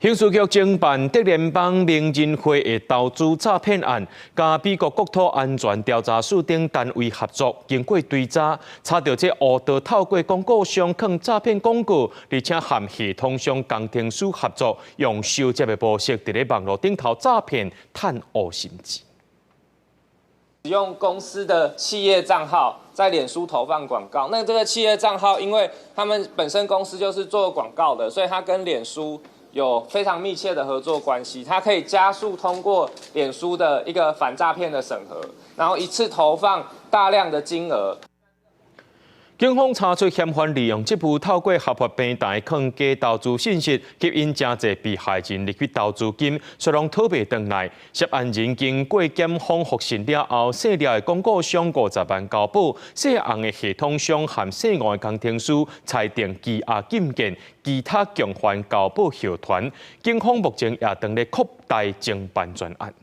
刑事局偵辦德聯邦名人會的投資詐騙案，佮美國國土安全調查署等單位合作，經過追查，查著這烏道透過廣告商囥詐騙廣告，而且和系統商工程師合作，用收集的模式，佇咧網路頂頭詐騙趁烏心錢。使用公司的企業賬號在臉書投放廣告，那這個企業賬號，因為他們本身公司就是做廣告的，所以他跟臉書有非常密切的合作關係，它可以加速通過臉書的一個反詐騙的審核，然後一次投放大量的金額。警方查出嫌犯利用職務透過合法平台囥假投資信息，吸引誠濟被害人入去投資金，卻攏討袂轉來。涉案人經過檢方複審了後，姓廖的廣告商50萬交保，姓洪的系統商和姓吳的工程師裁定羈押禁見，其他共犯交保後傳。警方目前也正咧擴大偵辦專案。